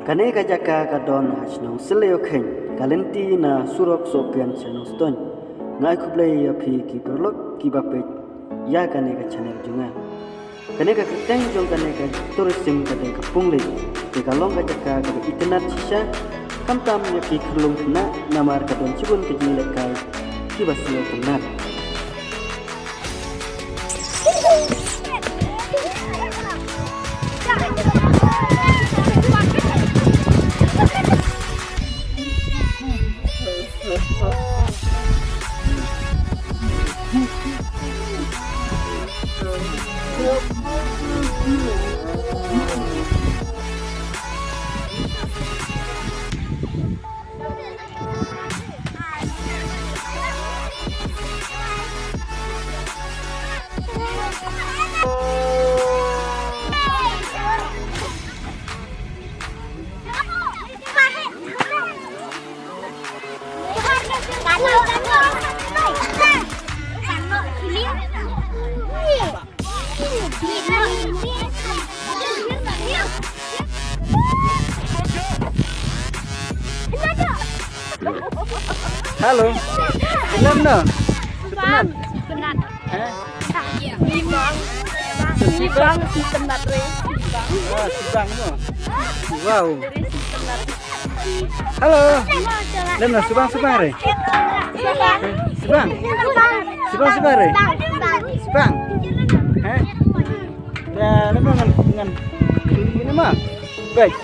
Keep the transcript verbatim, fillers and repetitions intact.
Kane ka jaka ka don ha shnong Sylliew Khein, ka lynti na surok Sohpian sha Nongstoiñ. Nga ai khublei ïa phi ki paralok kiba peit ïa kane ka channel jong nga. Kane ka kyrteng jong kane ka tourism ka dei ka Pungli. Te ka long ka jaka kaba itynnad shisha, khamtam ïa ki khyllung khynnah, namar ka don shibun ki jingïalehkai kiba sngewtynnad. Hello. Ilam no? Penat. Penat. Eh? Bang. Bang, si penat re. Bang. Ah, si Bang no. Wow. Hello. Lem na, Subang, Subang re. Subang. Subang, Subang re. Subang. Eh? Ya, lem na ngan, ngan. Ini mah. Baik.